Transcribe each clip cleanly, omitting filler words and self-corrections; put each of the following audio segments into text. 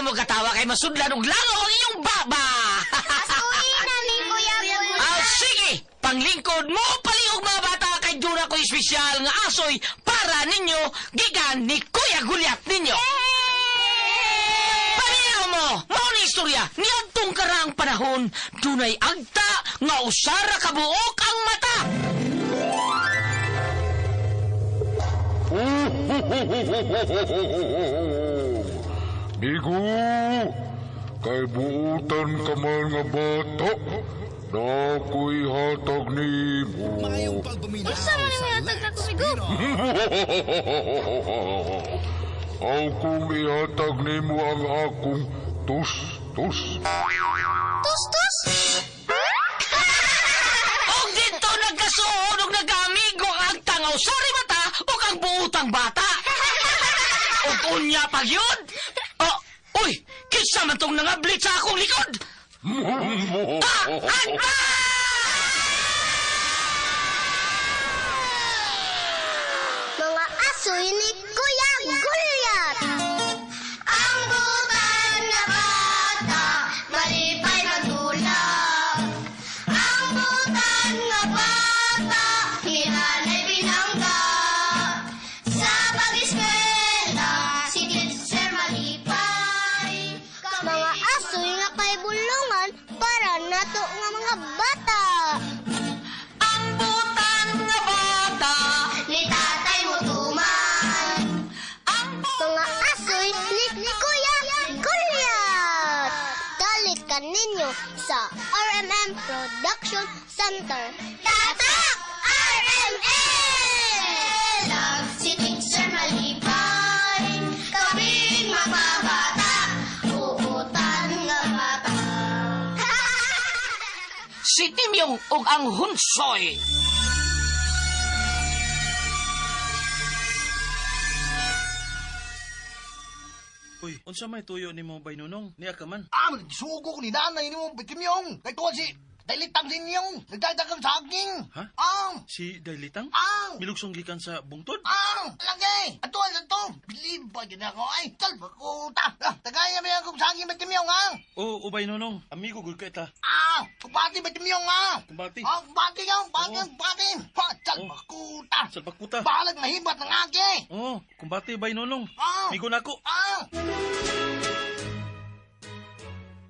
mo katawa kay masudlan og langaw ang inyong baba. Asuhin na ni Kuya Gulya. Ah, sige, panglingkod mo palihog mga bata kay duna ko espesyal nga asoy para ninyo gikan ni Kuya Gulyat ninyo. Paminaw mo, mao ni istorya niadtong karaang panahon dunay agta nga usara ka buok ang mata. Migo, kay buutan ka man nga bata, na ako'y hatag nimo. Maayong pagpaminaw Unsa man sa ang hatag Let's nako, Migo? Pinoy. Aw kung ihatag nimo ang akong tus-tus. Tus, tus! Og dito nagkasuod og nagkaamigo ang agta nga usari mata ug ang buutang bata. Ug unya pag yun. Oh, uy, kinsa man tong nangablit sa akong likod? Ah, agta! Mga asoy ni Kuya Gulyat! Ang butan na bata, malipay magdulak. Ang butan nga bata, hinanay binangga. Sa pag-eskwela, si teacher malipay. Mga asoy nga kay bulungan para nato nga mga bata. Ang butan nga bata, Ni tatay mo tuman. ang Mga asoy ni Kuya Gulyat! Dalit ka ninyo sa RMM Production Center. Tatak! RMM! Si teacher malipay, kaming mapabata, uutan nga bata. Si Timyong ug ang Hunsoy. Uy, unsa may tuyo nimo bay nunong? Niya ka man. Ah, sugo ko ni nanay ni mo, Bitimyong. Kay tuwan si Dailitang sinyong. Nagdagdag ang saging. Ha? Ang! Si Dailitang? Ang! Milugsong gikan sa bungtod? Ang! Lagi! Ato, ato! Bilib ba yun ako? Ay, talba ko. Ta! Ah, tagaya mo yung saging, Bitimyong, ang! Oo, ubay nunong. Amigo gud ka ita. Ah! Kumbati, Bitimyong, ang! Kumbati. Ah, kumbati yung! Kumbati, Oo. kumbati! Ha, talba ko. Ta! Salbakuta. Bahalag mahibat ng agi! Oo, kumbati bay nunong. Ah! Migo nako. Ah!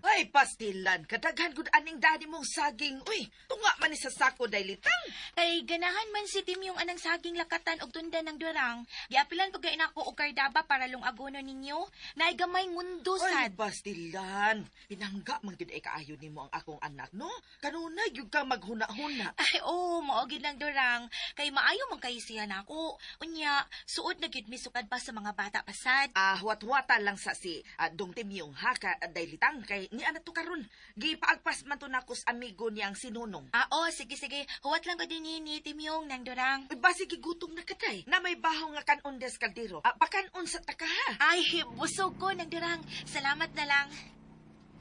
Ay, pastilan, kadaghan gud aning dani mong saging. Uy, tunga man ni sa sako daylitang. Kay ganahan man si Tim yung anang saging lakatan og tunda ng durang. Giapilan pag nako og kardaba para lungagono ninyo. Naay gamay ngundo Ay, sad. pastilan. Pinangga man gid ay kaayo nimo ang akong anak, no? Kanunay gyud ka maghuna-huna. Ay, oo, mao gid lang durang. Kay maayo man kay siya nako. Unya, suod na gid mi sukad pa sa mga bata pasad. Ah, huwat-huwata lang sa si Dong Timyong ha ka daylitang kay ni anak to karon. Gipaagpas man to nako sa amigo niyang sinunong. Ah, oh, sige sige. Huwat lang ko din ni Tim yung nang durang. Uy, basi gigutom na katay. Na may baho nga kanon des kaldero. Ah, pakanon sa taka ha. Ay, busog ko nang durang. Salamat na lang.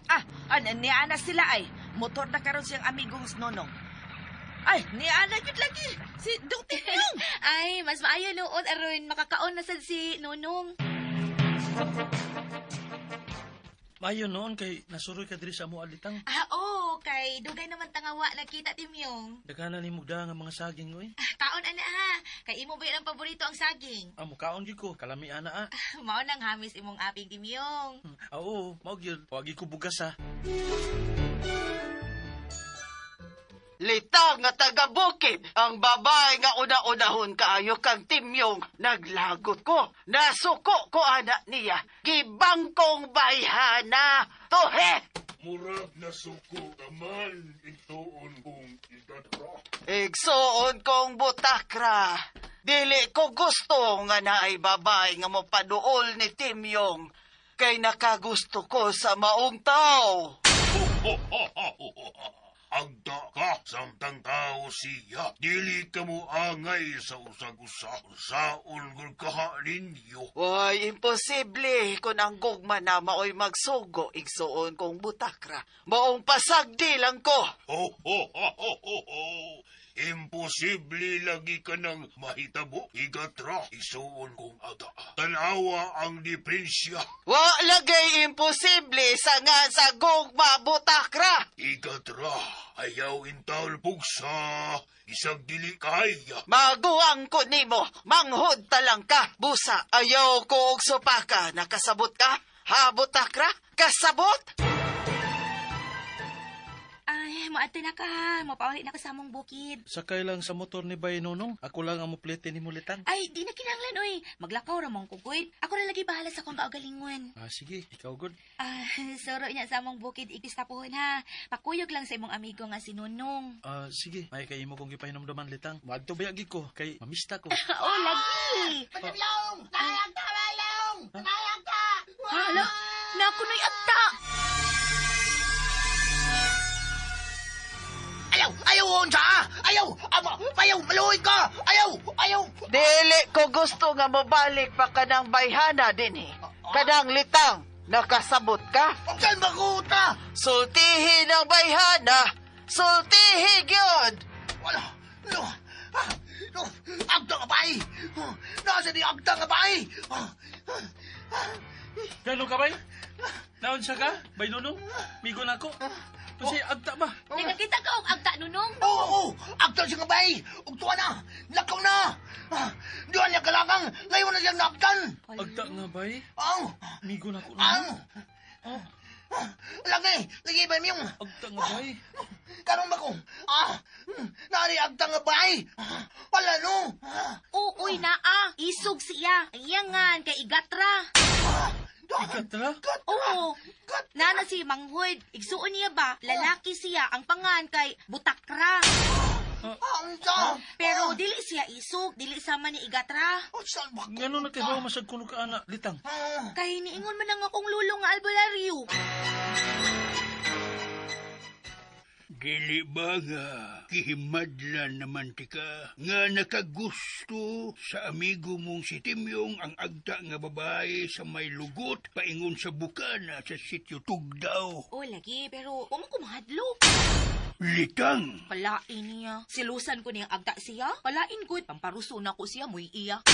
Ah, niana sila ay. Motor na karon siyang amigong nonong. Ay, niana gyud lagi. Si Dong Timyong. Ay, mas maayo noon aron makakaon na sad si Nunong. Maayo noon kay nasuroy ka diri sa amo alitang. Ah, oo, kay dugay naman tangawa nakita Tim yung. Daghanan nimo da nga mga saging oy. Ah, kaon ana ha. Kay imo ba ang paborito ang saging? Amo kaon gyud ko, kalami ana ah. Mao nang hamis imong aping Tim yung. Ah, oo, mao gyud. Wagi ko bugas ha. Litang nga taga-bukid, ang babae nga una-unahon kaayo kang Timyong. Naglagot ko, nasuko ko ana niya. Gibangkong bayhana. Tuhe! Murag nasuko ka man, ituon kong idadra. Igsuon kong butakra. Dili ko gusto nga naay babae nga mopaduol ni Timyong. Kay nakagusto ko sa maong tao. Agda ka, samtang tao siya. Dili ka mo angay sa usag-usa. Saon gud kaha ninyo. Way, imposible kung ang gugma na maoy magsugo, igsuon kong butakra. Maong pasagdi lang ko. Ho, ho, ho, ho, ho, ho. Imposible lagi ka nang mahitabo. Igatra, isuon kong aga. Tanawa ang diferensya. Wa lagay imposible sa nga sa gugma butakra. Igatra, ayaw intaon pugsa. Isag dili kaya. Maguwang ko nimo, manghod talang ka. Busa, ayaw ko og supaka, nakasabot ka? Ha, butakra? Kasabot? Ay, moadto na ka ha. Mapauli na ka sa among bukid. Sakay lang sa motor ni Bay Nunong. Ako lang ang muplete ni Mulitang. Ay, di na kinahanglan oy. Maglakaw ra mong kugoy. Ako ra lagi bahala sa akong kaugalingon. Ah, sige, ikaw good. Ah, suro niya sa among bukid ikistapuhon ha. Pakuyog lang sa imong amigo nga si Nunong. Ah, sige. May kay imo kong gipahinomduman Litang. Moadto ba ko kay mamista ko. Oh, lagi. Batimyong! Nayagta, bayong! Nayagta! Hala, nakunoy agta. Ayaw! Ayaw, unsa! Ayaw! Ama! Ayaw! Maluoy ka! Ayaw! Ayaw! Dili ko gusto nga mobalik pa kanang bayhana dinhi. Kanang litang, nakasabot ka? Ang salbakuta! Sultihin ang bayhana, sultihi gyud. Wala! No! Ah, No! Agta nga bay! Nasa di agta nga bay! Ah, Gano ka bay? Naon siya ka? Bay Nunong? Migo na ako. Kasi agta ba? Nagakita ka og agta Nunong. Oo! Oo! Agta siya nga bay! Ug tuwa na! Lakaw na! Ah, Diyan niya kalakang! Ngayon na siyang naagtan! Agta nga bay? Ang! Migo na ako. Ang! Oh, Lagi! Lagi ba miyong? agta nga bay? Karon ba ko? Ah! Nari agta nga bay! Wala no! Ah, Oo, uy naa. Isog siya. Iyangan kay igatra. Igatra? Oo. Nana si Manghod. Igsuon niya ba? Lalaki siya. Ang pangan kay Butakra. Ang sa! Pero dili siya isog. Dili sama ni Igatra. Ang salbakuta! Ngano na kay masag kuno ka ana, Litang? Ah, Kay niingon man ang akong lulo nga albularyo. Dili ba nga kihimadlan naman ti ka nga nakagusto sa amigo mong si Timyong ang agta nga babae sa may lugot paingon sa bukana sa sitio Tugdaw. O lagi, pero wa man ko mahadlok. Litang! Palain niya. Silusan ko niyang agta siya. Palain gud. Pamparuso na ko siya, muy iya.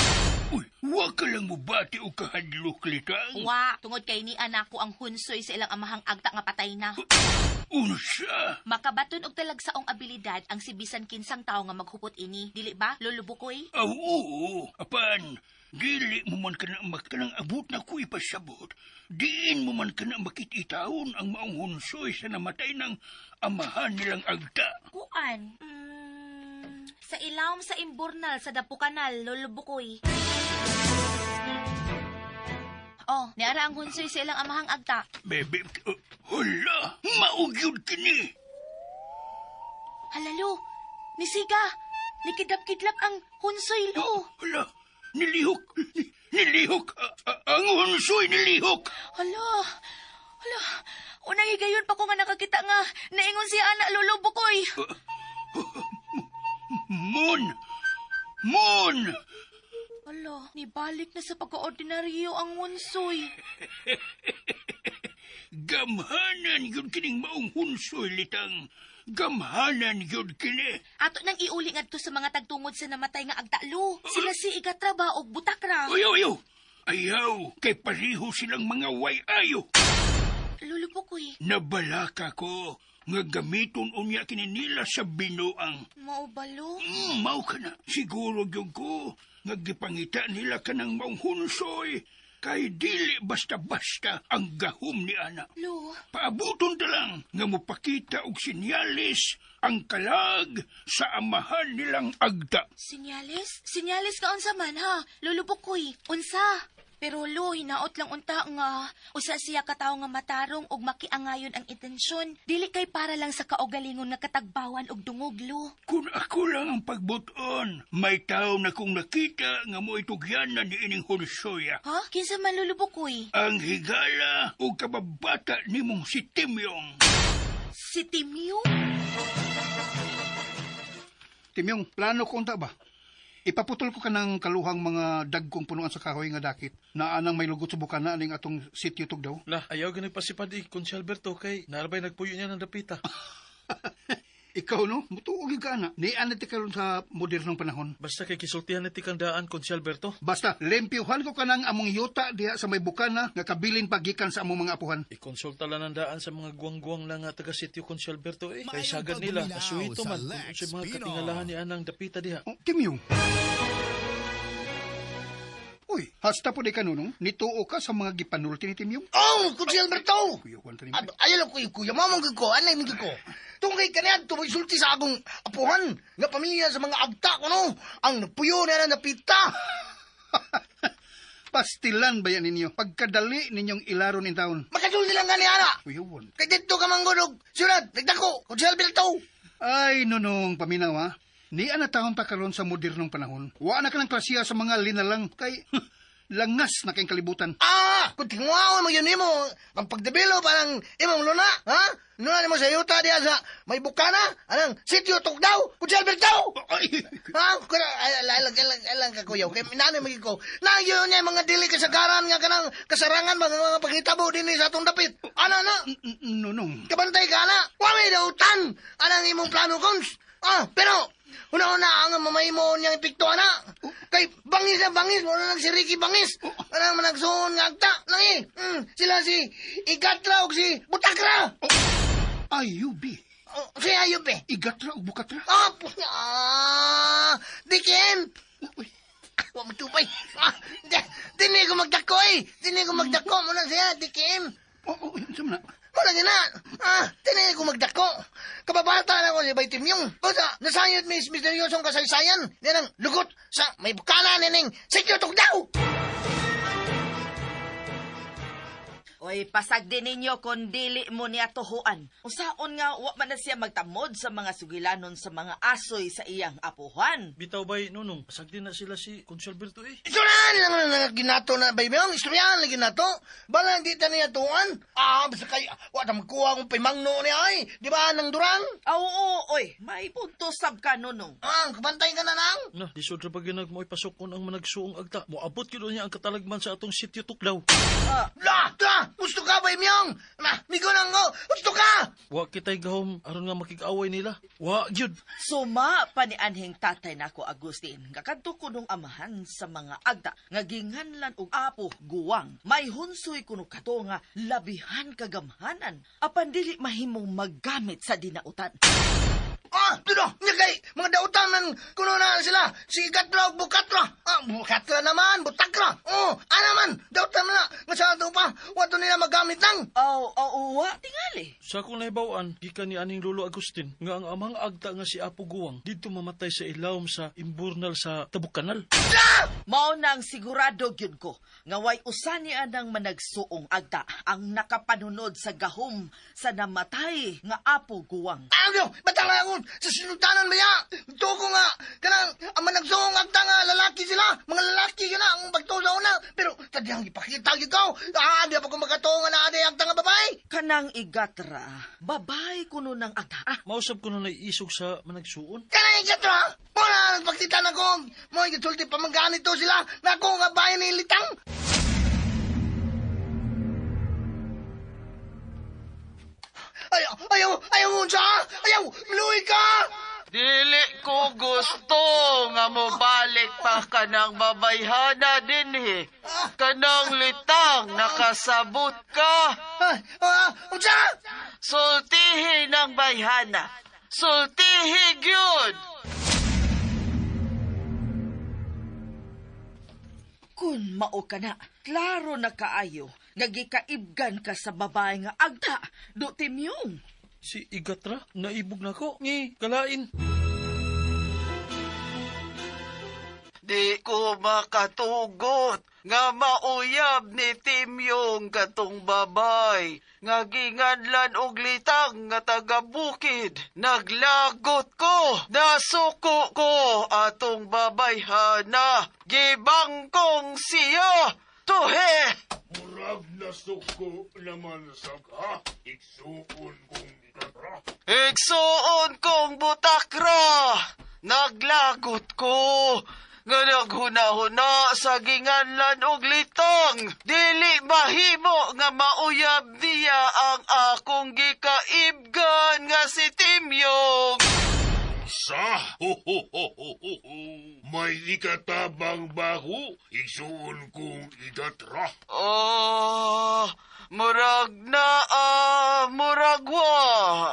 Uy, wa ka lang mubati o kahadlok, Litang. Wa, tungod kay ni anak ko ang hunsoy sa ilang amahang agta nga patay na. Unsa? Makabaton og talagsaong abilidad ang si bisan kinsang tawo nga maghupot ini. Dili ba, Lolo Bukoy? Aw, oo, apan, dili mo man ka na makanang abot na ko ipasabot. Diin mo man ka na makititaon ang maong hunsoy sa namatay ng amahan nilang agta. Kuan. Sa ilawom sa imburnal sa Dapukanal, Lolo Bukoy. Oh, niara ang hunsoy sa ilang amahang agta. Bebe, hala, maugyod kini. Halalo, nisiga. Nikidlap-kidlap ang hunsoy, lo. Hala, nilihok, nilihok, ang hunsoy nilihok. Hala, hala. Unang higayon pa ko nga nakakita nga. Naingon siya anak, Lolo Bukoy. Mon, mon, Hala, nibalik na sa pagka-ordinaryo ang hunsoy. Gamhanan yun kining maong hunsoy, Litang. Gamhanan yun kini. Ato nang iuli ngadto sa mga tagtungod sa namatay nga agtalo. Sila si Igatra ba og Butakra. Ayaw, ayaw. Ayaw, kay pareho silang mga way-ayo. Lolo Bukoy, Nabalaka ko nga gamiton unya kini nila sa binuang. mao ba lo? Mao ka na. Siguro gyud ko nga gipangita nila kanang maong hunsoy kay dili basta-basta ang gahom ni ana. Lo, Paabuton ta lang nga mopakita og sinyalis ang kalag sa amahan nilang agta. Sinyales? Sinyales ka unsa man ha? Lolo Bukoy, unsa? Pero lo, hinaot lang unta nga. Usa siya ka tawo nga matarong ug makiangayon ang intensyon. Dili kay para lang sa kaugalingon nga katagbawan og dungog lo. Kung ako lang ang pagbuton, may tao na kong nakita nga mo itugyanan ni ining hunsoya. Ha? Kinsa man Lolo Bukoy? Ang higala o kababata nimong si Timyong. Si Timyo? Timyong, plano ko unta ba? Ipaputol ko ka ng kaluhang mga dagkong punuan sa kahoy nga dakit na anang may lugot sa bukana ning atong sitio tugdaw. Lah, ayaw ganay pasipad eh, kung si Alberto kay narabay nagpuyo niya ng dapita. Ikaw no, mutuo gyud ka ana. Nian na ti karon sa modernong panahon. Basta kay kisultihan na ti kang daan, Konsi Alberto. Basta, limpyuhan ko kanang among yuta diha sa may bukana nga kabilin pagikan sa among mga apuhan. Ikonsulta lang ang daan sa mga guwang-guwang na nga taga sitio Konsi Alberto eh. Kay Maayong sagad nila, pagdumilaw kasuhito sa man kung Lex unsay mga Pino. katingalahan ni anang dapita diha. Oh, Timyong. Uy, hasta po di ka nunong, nituo ka sa mga gipanulti ni Timyong? Oh, Kunsi Alberto! Kuyuhan ta nimo. Ayaw lang kuya, kuya, mamang ko, anay mong ko. Tungkay kaniya, tumoy sulti sa akong apuhan, nga pamilya sa mga agta ko no, ang napuyo na na napita. Pastilan ba yan ninyo? Pagkadali ninyong ilaron in taon. Makasulti lang kaniya na. Kuyuhan. Kay dito ka manggulog, siyudad, nagdako, Kunsi Alberto. Ay, nunong, paminaw ha. Niya na taon pa karon sa modernong panahon. Wa na ka ng klasiya sa mga linalang kay langas na kayong kalibutan. Ah, kung tinguaon mo yun nimo, ang pagdebelo parang imong luna, ha? Luna nimo sa yuta diya sa may bukana, anang sitio Tugdaw, Kunsi Alberto. Ay, Ha? Kuna, ay, alang, alang, alang ka kuyaw. Kay nanay magig ko. Na yun niya mga dili kasagaran nga kanang kasarangan mga paghitabo din sa atong dapit. Ana na, nunong. kabantay ka na. Wa may dautan. Anang imong plano kons. Ah, pero una-una ang mamaymo niyang epekto ana. Kay bangis na bangis, wala nang si Ricky Bangis. Anang managsuon nga agta nang eh. Sila si Igatra og si Butakra. Ayubi. Oh, si Ayub eh. Igatra o bukatra? Ah, ah, dikin. Uy, Wa matupay. Ah, dini ko magdako eh. Dini ko magdako mo na siya, dikim. oh, oh, yun sa na. Wala gina. Ah, dini ko magdako. Kababata na ko si Bay Timyong. Basta, nasayot mis misteryosong kasaysayan. Yan ang lugot sa may bukana nining Sitio Tugdaw. Oy, pasag din ninyo kung dili mo niya tuhuan. Usaon nga, wa man na siya magtamod sa mga sugilanon sa mga asoy sa iyang apuhan. Bitaw bay nunong, pasag din na sila si Konsi Alberto eh. Istoryahan lang na ginato na, Bay Miyong. Istoryahan lang ginato. Bala, di ta niya tuan. Ah, basta kay, wa ta magkuha kong pimangno niya ay. Di ba, nang durang? Ah, oo, oy, may punto sab ka nunong. Ah, kabantay ka na nang. Na, di sudra pa ginag mo ipasok kon ang managsuong agta. Moabot gyud niya ang katalagman sa atong sitio Tuklaw. La, la, gusto ka, Bay Miyong. Ma, migo nang ko. Gusto ka. Wa kitay gahom aron nga makig-away nila. Wa gyud. Suma pa ni anhing tatay nako Agustin, nga kadto kunong amahan sa mga agta, nga ginganlan og apo guwang. May hunsoy kuno kato nga labihan kagamhanan, apan dili mahimong maggamit sa dinautan. Ah, pero, nga kay, mga dautan man, kuno na sila, si Gatra o Bukatra. Ah, Bukatra naman, Butakra. Oh, ana man, dautan man na, nga sa ato pa, wato nila magamit nang. Aw, aw, wa tingali. Sa akong nahibaw-an, gikan ni aning Lolo Agustin nga ang amang agta nga si Apo Guwang didto mamatay sa ilawom sa imburnal sa Tabukanal. Mao nang sigurado gyud ko nga way usa ni anang managsuong agta ang nakapanunod sa gahom sa namatay nga apo guwang. Ano, bata nga ako, sa sinutanan ba ya? Tuko nga, kanang, ang managsuong agta nga, lalaki sila, mga lalaki yun na, ang pagtusaw na. Pero, tadyang ipakita ikaw, ah, di pa ko makatuo nga na adi agta nga babae. Kanang igatra, babae kuno ng agta. Ah, Mausab ko na naiisog sa managsuon. Kanang igatra, muna, nagpakita na ko, mo isulti pa to sila, na ako nga bayan ni Litang. Ayaw, ayaw, ayaw, unsa, ayaw, maluwi ka! Dili ko gusto nga mobalik pa kanang babayhana dinhi. Kanang litang nakasabot ka. Ay, ah, unsa? Sultihi ng bayhana. Sultihi gyud. Kun mao ka na, klaro na kaayo, nga gikaibgan ka sa babae nga agta, do timyong. Si Igatra, naibog na ko. Ngi, kalain. Di ko makatugot nga mauyab ni Timyong katong babay nga ginganlan og litang nga taga bukid. Naglagot ko, nasuko ko atong babayhana. Gibangkong siya, tuhe! Murag nasuko naman sa ka, igsuon kong igatra. Igsuon kong butakra! Naglagot ko! Nga naghuna-huna sa ginganlan og litong. Dili mahimo nga mauyab niya ang akong gikaibgan nga si Timyong. Unsa? Ho, ho, ho, ho, ho, ho. May ikatabang ba ko? Igsuon kong igatra. Oh, murag na ah, murag wa.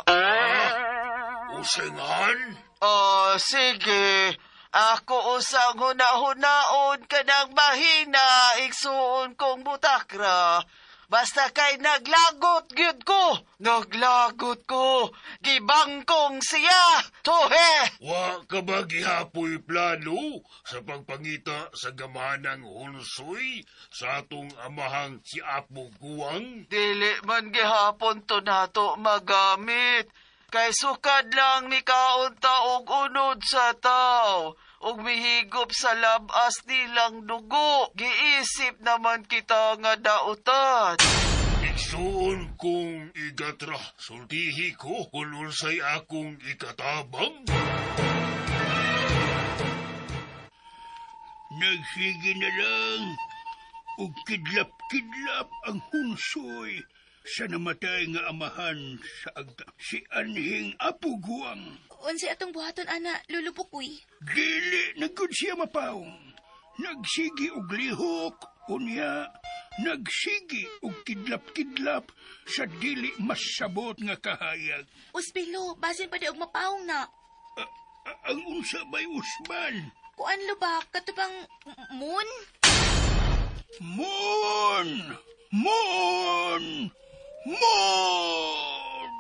Usengan? Oh, sige. Ako usang huna-hunaon ka ng mahina, igsuon kong butakra. Basta kay naglagot gyud ko. Naglagot ko. Gibangkong siya. Tuhe! Wa ka ba gihapoy plano sa pagpangita sa gamahanang hunsoy sa atong amahang si Apo Guwang? Dili man gihapon to nato magamit. Kay sukad lang mikaon ta og unod sa tao, ug mihigop sa labas nilang dugo. Giisip naman kita nga dautan. Igsuon kong igatra, sultihi ko kung unsay akong ikatabang. Nagsige na lang og kidlap-kidlap ang hunsoy sa namatay nga amahan sa agta. Si Anhing Apuguang. Unsay atong buhaton ana, Lolo Bukoy? Dili na gud siya mapawong. Nagsigi og lihok, unya, nagsigi og kidlap-kidlap sa dili masabot nga kahayag. Usbilo, basin pa di og mapawong na. Ang unsa bay usban? Kuan lo ba, kato bang moon? Moon! Moon! Moon!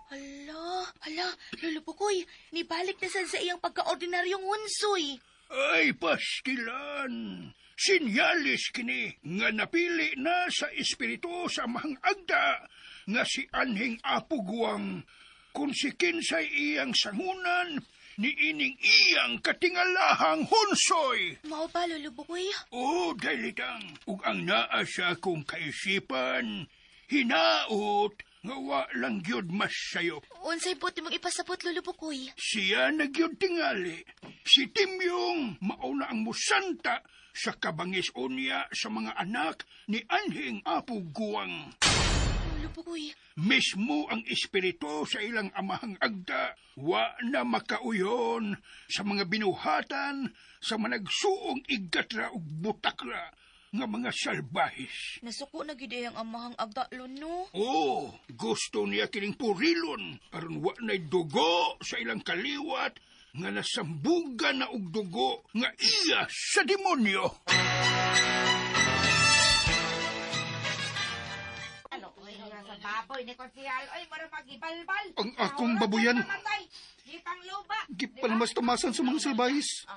Hala, hala, Lolo Bukoy, nibalik na sad sa iyang pagkaordinaryong hunsoy. Ay, pastilan! Sinyalis kini nga napili na sa espiritu sa mahang agda nga si Anhing Apuguang kung si kinsay iyang sangunan ni ining iyang katingalahang hunsoy. Mao ba, Lolo Bukoy? O, dalitang, ug ang naa sa akong kaisipan, hinaot nga wa lang gyud masayop. Unsay buot nimong ipasabot, Lolo Bukoy? Siya na gyud tingali. Si Timyong mauna ang musanta sa kabangis unya sa mga anak ni Anhing Apo Guwang. Lolo Bukoy, Mismo ang espiritu sa ilang amahang agda, wa na makauyon sa mga binuhatan sa managsuong igatra ug butakra nga mga salbahis. Nasuko na gyud ang amahang agda, Lolo. Oo, gusto niya kining purilon aron wa na'y dugo sa ilang kaliwat nga nasambugan na og dugo nga iya sa demonyo. Ang akong babuyan. Gipalamas tumasan sa mga salbahis.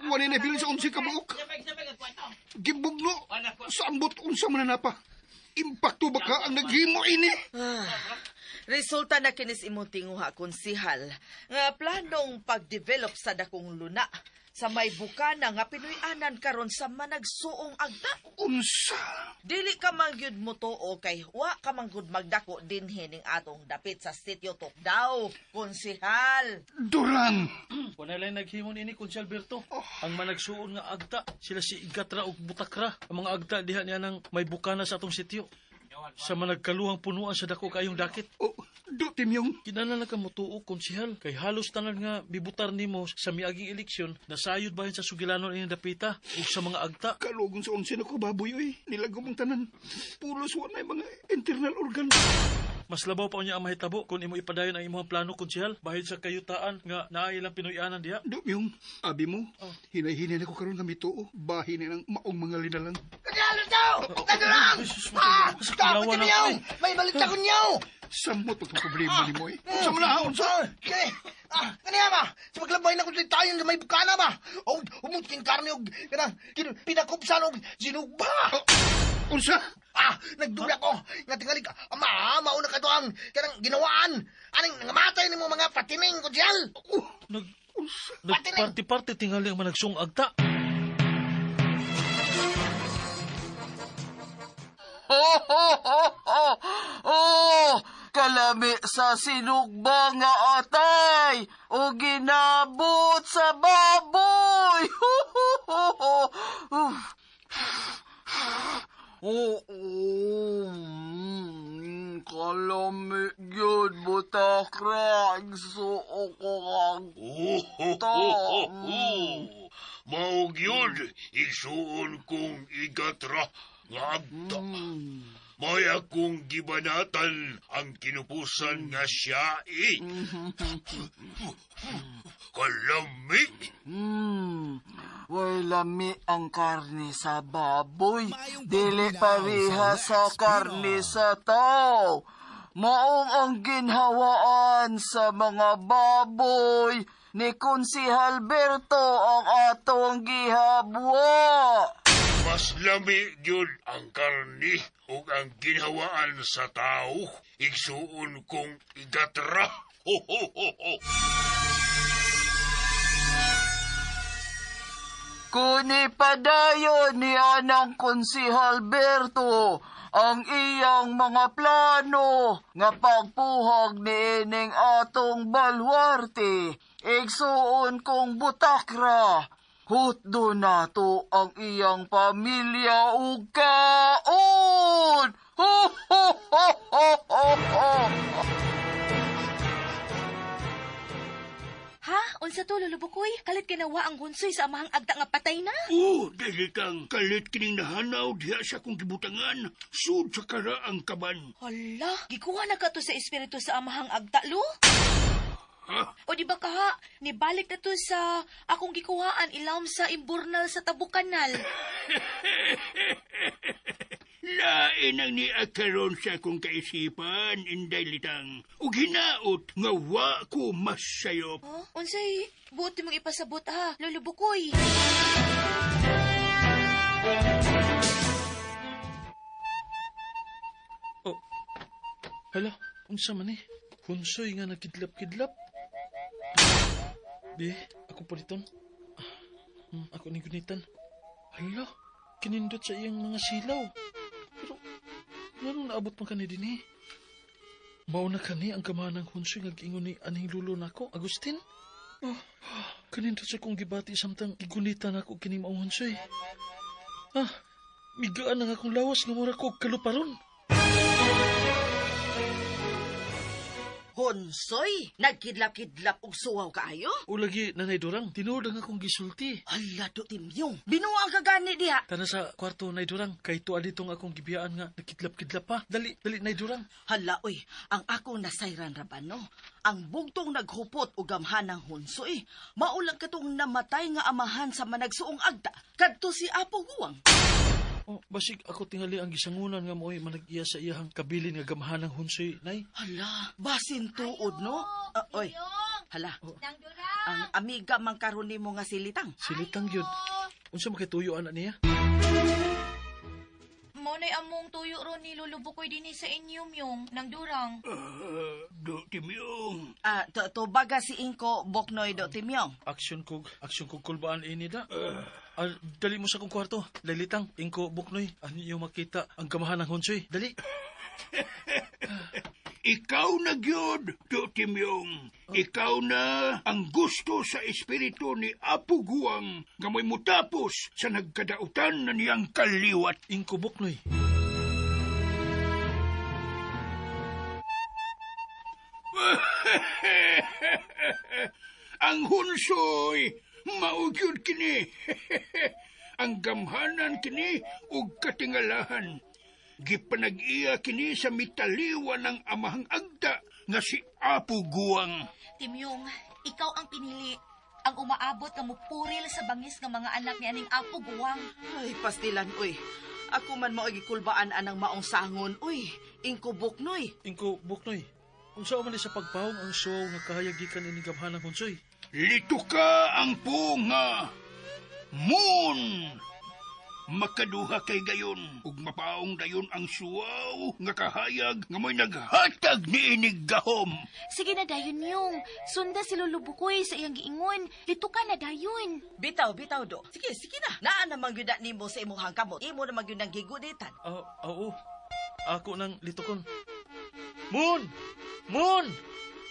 Wala na bilin sa 11 ka buok. Gibugno sa ambot unsa mananapa. Impakto ba ka ang naghimo ini? Resulta na kinis imong tinguha, konsihal, nga planong pagdevelop sa dakong luna sa may bukana nga Pinoy-anan karon sa managsuong agda. Unsa? Dili ka man gyud mo tuo kay wa ka man gud magdako dinhi ning atong dapit sa sitio Tukdaw, konsihal. Durang! Wala lang naghimo niini kun si Alberto. Ang managsuon nga agta, sila si Igatra ug Butakra. Ang mga agta diha niya nang may bukana sa atong sitio. Sa managkaluhang punuan sa dako kayong dakit. Oh, do Timyong. Kinahanglan na ka motuo, konsihal. Kay halos tanan nga bibutar nimo sa miaging eleksyon, nasayod bahin sa sugilanon ining dapita ug sa mga agta. Kalugon sa 11 na ko baboy oy. Nilagom ang tanan. Pulos wa na mga internal organ. Mas labaw pa unya ang mahitabo kung imo ipadayon ang imong plano, konsihal, bahin sa kayutaan nga naay ilang Pinoy-anan diha. Do Myong, abi mo, hinay-hinay na ko karon nga mituo. Bahin na ng maong mga linalang. Kanyalo daw! Kadurang! Ah! Stop it, Timyong! May balik ako niyo! Samot pag problema ni mo eh. Sa mga naon sa? Kani, kaniya ba? Sa paglabay na kung tayo sa may bukana ba? O, umutin karne og, kanang, pinakupsan og sinugba! Unsa? Ah, nagdula ko. Nga tingali ka. Ama, mauna ka to ang kanang ginawaan. Aning nangamatay nimo mga patining ko diyan. Nagparty-party tingali ang managsuong agta. Oh, kalami sa sinugba nga atay o ginabot sa baboy. Oo, kalami gyud butakra. Igsuo ko. agta. May akong gibanatan ang kinupusan nga siya eh. Kalami! Way lami ang karne sa baboy. Dili pareha sa karne sa tao. Maong ang ginhawaan sa mga baboy ni Konsihal Berto ang atong gihabwa. Mas lami gyud ang karni ug ang ginhawaan sa tao. Igsuon kong igatra. Ho, ho, ho, ho. Kuni padayon ni anang Konsihal Berto ang iyang mga plano nga pagpuhag niining atong balwarte. Igsuon kong butakra. Hutdo nato ang iyang pamilya ug kaon. Ho ho ho ho ho ho. Ha? Unsa to, Lolo Bukoy? Kalit kinawa ang hunsoy sa amahang agta nga patay na? Oh, dili kang kalit kining nahanaw diha sa akong gibutangan. Sud sa kara ang kaban. Hala, gikuha na ka to sa espiritu sa amahang agta, lo? Ha? O di ba kaha, nibalik na to sa akong gikuhaan ilawom sa imburnal sa Tabukanal. Lain ang niakaron sa akong kaisipan, Inday Litang. Ug hinaot nga wa ko masayop. Huh? Unsay buot mong ipasabot ha, Lolo Bukoy? Oh. Hala, unsa man eh? Hunsoy nga nagkidlap-kidlap. Di, ako paliton. Ako ni gunitan. Hala, kinindot sa iyang mga silaw. Pero, nganong naabot man kani din eh? Mao na kani ang kamanang hunsoy nga giingon ni aning lulo nako, Agustin? Oh, kanindot sa kong gibati samtang gigunitan ako kini maong hunsoy. Ah, migaan ang akong lawas nga mura ko kaluparon. Honsoy, nagkidlap-kidlap og suwaw kaayo? O lagi, Nanay Durang, tinuod ang akong gisulti. Hala, do timyong. Binuang ka gani diha. Tana sa kwarto, Nay Durang, kay tuwa ditong akong gibiyaan nga nakidlap-kidlap pa. Dali, dali, Nay Durang. Hala, oy, ang akong nasayran raban, no? Ang bugtong naghupot o gamhan ng honsoy. Maulang katong namatay nga amahan sa managsuong agta. Kadto si Apo Guwang. Oh, basig ako tingali ang gisangunan nga mo'y manag-iya sa iyahang kabilin nga gamhan ng hunsoy, Nay. Hala, basin tuod, no? Oy, hala. Ang amiga man karon nimo nga silitang. Silitang yun. Unsa makituyo anak niya? Mao na'y among tuyo ron ni Lolo Bukoy dinhi sa inyong yung nang durang. Do Timyong. Ah, to baga si Inko Boknoy do Timyong. Aksyon kog, aksyon kog kulbaan ini da. Ah, dali mo sa kong kwarto. Lalitang, Ingko Buknoy, ano yung makita ang kamahan ng hunsoy? Dali. Ikaw na gyud, Do Timyong. Ikaw na ang gusto sa espiritu ni Apo Guwang nga mo'y mutapos sa nagkadautan na niyang kaliwat. Ingko Buknoy. Ang hunsoy, mao gyud kini. Ang gamhanan kini ug katingalahan. Gipanag-iya kini sa mitaliwan ng amahang agta nga si Apo Guwang. Timyong, ikaw ang pinili. Ang umaabot nga mupuril sa bangis nga mga anak ni aning Apo Guwang. Ay, pastilan, uy. Ako man mao gikulbaan anang maong sangon, uy. Ingko Buknoy. Ingko Buknoy. Unsa man ni sa pagpawong ang suwaw nga kahayag gikan ini gamhan ng hunsoy? Lito ka ang punga. Moon! Makaduha kay gayon, ug mapaong dayon ang suwaw nga kahayag nga mo'y naghatag ni inig gahom. Sige na dayon yung. Sunda si Lolo Bukoy sa iyang giingon. Lito ka na dayon. Bitaw, bitaw do. Sige, sige na. Naa namang gyud na nimo sa imong kamot. Imo namang gyud ang gigunitan. Oo. Ako nang litukon. Moon! Moon!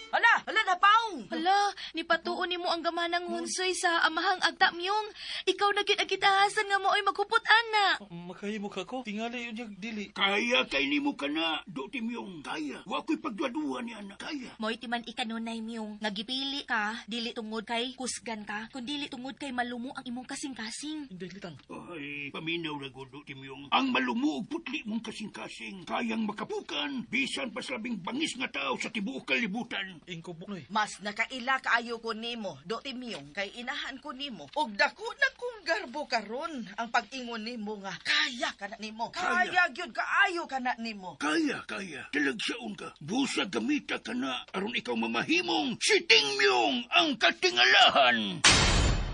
Hala, hala na paong. Hala, nipatuon nimo ang gamanang hunsoy sa amahang agta miyong. Ikaw na gid ang gitahasan nga mooy maghupot ana. Makahimo ka ko. Tingali yun yung dili. Kaya kay nimo ka na, do Timyong. Kaya. Wa ko'y pagduaduha ni anak. Kaya. Mo'y timan ikanunay miyong nga gipili ka dili tungod kay kusgan ka, kun dili tungod kay malumo ang imong kasing-kasing. Hindi litang. Ay, paminaw na gud, do Timyong. Ang malumo og putli mong kasing-kasing, kayang makapukan, bisan pa sa labing bangis nga tao sa tibuok kalibutan. Ingko buknoy. Mas nakaila kaayo ko nimo, do Timyong, kay inahan ko nimo. Og dako na kong garbo karon ang pag-ingon nimo nga kaya ka na nimo. Kaya gyud kaayo ka na nimo. Kaya, kaya. Talagsaon ka. Busa gamita ka na aron ikaw mamahimong si Tingmyong ang katingalahan.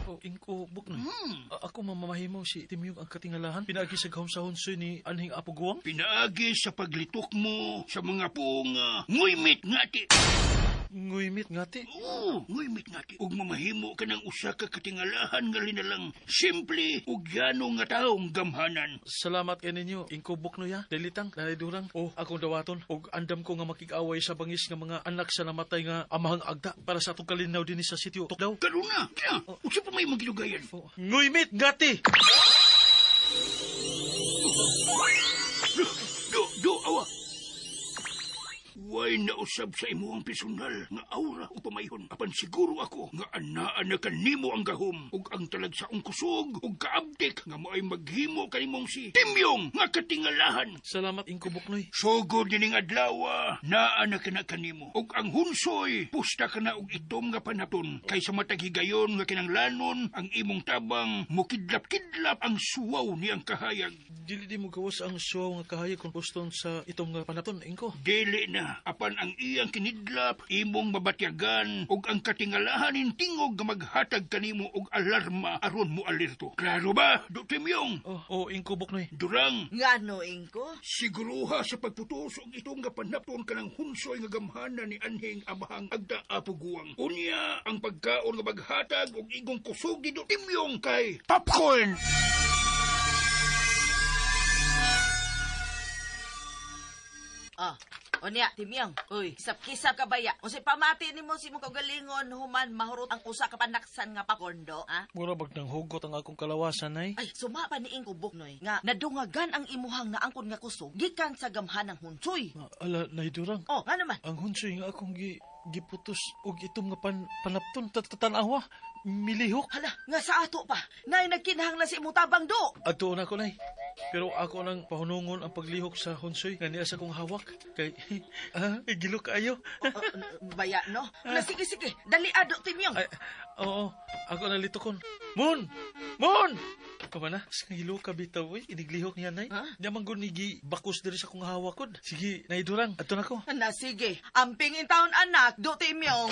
Oh, ingko buknoy. Ako mamamahimo si Timyong ang katingalahan. Pinaagi sa gahom sa hunsoy ni anhing Apo Guwang. Pinaagi sa paglitok mo sa mga punga, nguymit ngati. Nguymit ngati. Oo, nguymit ngati. Ug mamahimo ka ng usa ka katingalahan nga linalang. Simple ug yano nga taong gamhanan. Salamat kay ninyo. Ingko buknoy ha. Dilitang, nanay durang. Oh, akong dawaton. Og andam ko nga makig-away sa bangis nga mga anak sa namatay nga amahang agta para sa atong kalinaw dinhi sa sitio. Tukdaw. Karon na, kina, unsa pa may magidugayan? Oh. Nguymit ngati. Do, do, awa. Way nausab sa imuhang personal nga aura o pamayhon. Apan siguro ako nga anaa na kanimo ang gahom ug ang talagsaong kusog ug kaabdik nga moay maghimo kanimong si Timyong nga katingalahan. Salamat ingko buknoy. Sugod nining adlaw, naa na kana kanimo ug ang hunsoy pusta kana og itom nga panapton kay sa matag higayon nga kinanglanon ang imong tabang mukidlap-kidlap ang suwaw niyang kahayag. Dili di mo gawas ang suwaw nga kahayag kung puston sa itom nga panapton ingko. Dili na apan ang iyang kinidlap imong mabatyagan ug ang katingalahan ning tingog nga maghatag kanimo og alarma aron mo alerto. Klaro ba, Do Timyong? Oh, oh ingko buknoy. Durang, Ngano ingko? siguruha sa pagputos og itong nga panapton kanang hunsoy nga gamhanan ni anhing amahang agda apuguang. Unya ang pagkaon nga maghatag og igong kusog ni Do Timyong kay popcorn. Ah, unya, Timyong. Uy, kisap-kisap ka baya. Unsay pamati nimo si imong kaugalingon human mahurot ang usa ka panaksan nga pakondo, ha? Mura bag nang hugot ang akong kalawasan ay. Ay, suma pa ni Ingko Buknoy nga nadungagan ang imuhang naangkon nga kusog gikan sa gamhanang hunsoy. Ala, nay durang. Oh, nga naman. Ang hunsoy nga akong giputos og itom nga panapton tatanawa milihok. Hala, nga sa ato pa. Nay nagkinahanglan sa imong tabang do. Adto na ko nay. Pero ako nang pahunungon ang paglihok sa hunsoy nga niya sa kong hawak kay gilok ayo. Baya no. Na sige sige, dali ado Timyong. Ay, oo, ako nalito kon. Mon! Mon! Kama na, sa hilo ka bitaw, uy. Iniglihok niya, nay. Ha? Di man gud ni bakos diri sa kong hawak kod. Sige, nay durang, adto na ko. Na sige, amping in taon anak do Timyong.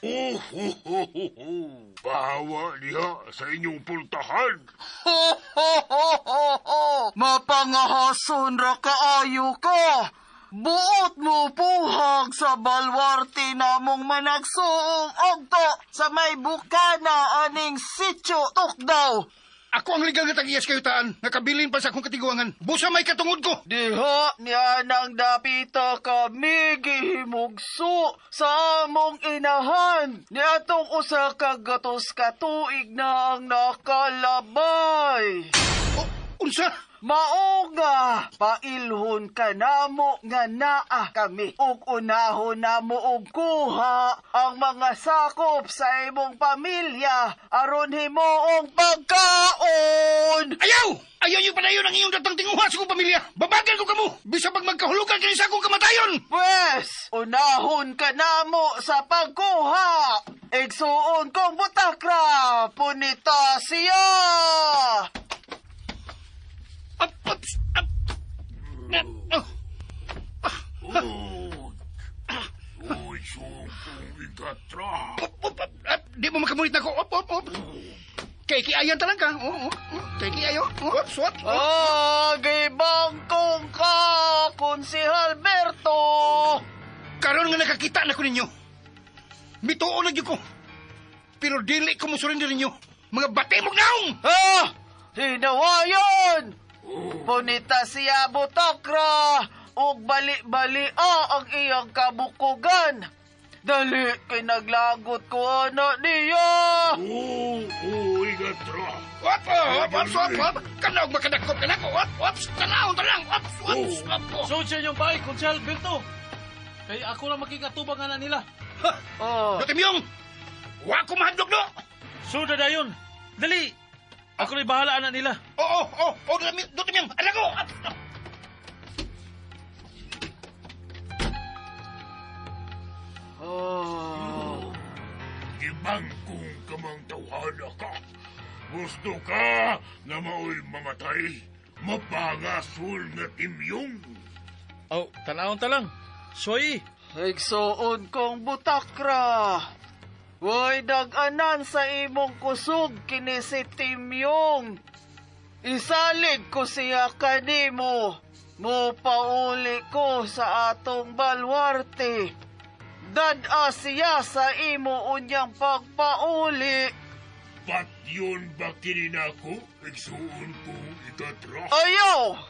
Oh, ho, ho, ho, ho. Bahawa diha sa inyong pultahan. Ho, ho, ho, ho, ho! Mapangahason ra kaayo ka! Buot mo puhag sa balwarte namong managsuong agto sa may bukana aning sityo tukdaw. Ako ang legal nga tag-iyas kayo taan, nakabilin pa sa akong katiguangan. Busa may katungod ko. Diha niya nang dapita kami gihimugso sa among inahan. Niatong usa ka gatos ka tuig na ang nakalabay. Oh, unsa? Mao nga, pailhon ka namo nga naa kami ug unahon namo og kuha ang mga sakop sa imong pamilya aron himuong pagkaon. Ayaw! Ayaw yung padayon ang iyong datang tinguha sa kong pamilya. Babagal ko kamo. Bisa pag magkahulugan kini sa akong kamatayon. Pwes, unahon ka namo sa pagkuha. Igsuon kong butakra, punita siya. Up, up, up. Oh. Uy, sukong igatra. Up, up, up, up. Di mo makamunit na ko. Up, up, up. Kay kiayan talang ka. Oo, oo. Kay kiayo. Up, swat. Ah, gibangkong ka, Konsehal Alberto. Karon nga nakakita na ko ninyo. Mituo na gyud ko. Pero dili ko mosurrender ninyo. Mga batimog naong! Ah, hinawayon! Punita siya butakra! Ug bali-bali ang iyang kabukugan. Dali kay naglagot ko ana niya. Oo, oo, igatra. Op, op, op, op, op. Kanaog makadakop ka nako. Op, op, tanawon ta lang. Op, op, op. So sa inyong bahay, Konsehal Berto. Kay ako lang makikatubang ana nila. Oh. Dotimyong! Wa ko mahadlok no. So dayon. Dali. Ako rin bahala ana nila. Oo, oo, oo, Dotimyong. Ala ko. Op, op. Oh. Gibangkong kamang tawhana ka. Gusto ka nga maoy mamatay. Mapangasol nga timyong. Aw, tanawon ta lang. Soy. Igsuon kong butakra. Way dag-anan sa imong kusog kini si Timyong. Isalig ko siya kanimo. Mo pauli ko sa atong balwarte. Dad-a siya sa imo unyang pagpauli. Patyon ba kini nako? Igsuon kong igatra. Ayaw!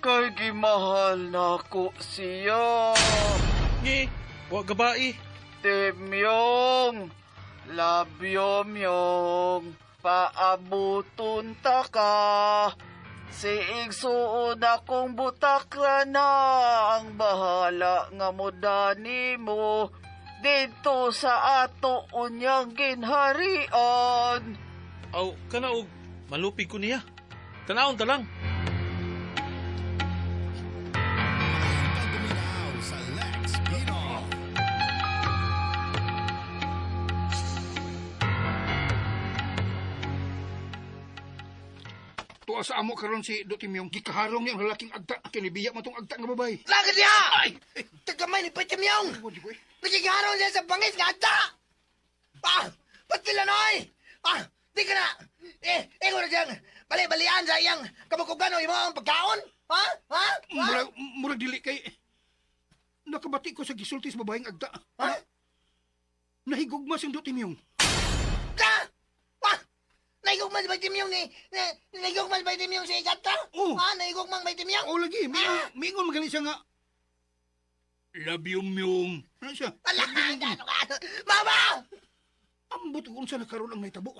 Kay gimahal nako siya. Ngi, wa gabai. Timyong, labyomyong, paabuton ta ka. Si igsuon akong butakra na ang bahala nga mudani mo didto sa ato unyang ginharian. Aw, kana og malupig ko niya. Tanawon ta lang. Tuwa sa amo karon si Dotimyong. Gikaharong niya ang lalaking agta. Kinibiya mo tong agta nga babae. Lagi niya! Ay! Tagamay ni Patimyong! Ay, di ko eh. Nagigaron siya sa bangis nga agta! Ah! Ba't sila noy? Ah! Di ka na! Eh, ikaw na siyang bali-balian sa iyang kabukugan o imong pagkaon? Ha? Ha? Ha? Murag, murag dili kay... Nakabati ko sa gisulti sa babaeng agta. Ha? Nahigugma siyang Dotimyong. Ka? Ah! Naigugman ba Timyong ni... Naigugman ba Timyong si Igata? Oo. Ha? Naigugman ba Timyong? Oo lagi, mingon magali siya nga. Labyumyong. Ano siya? Ala! Ano ka? Mama! Ambot kung unsa nakaroon ang nahitabo.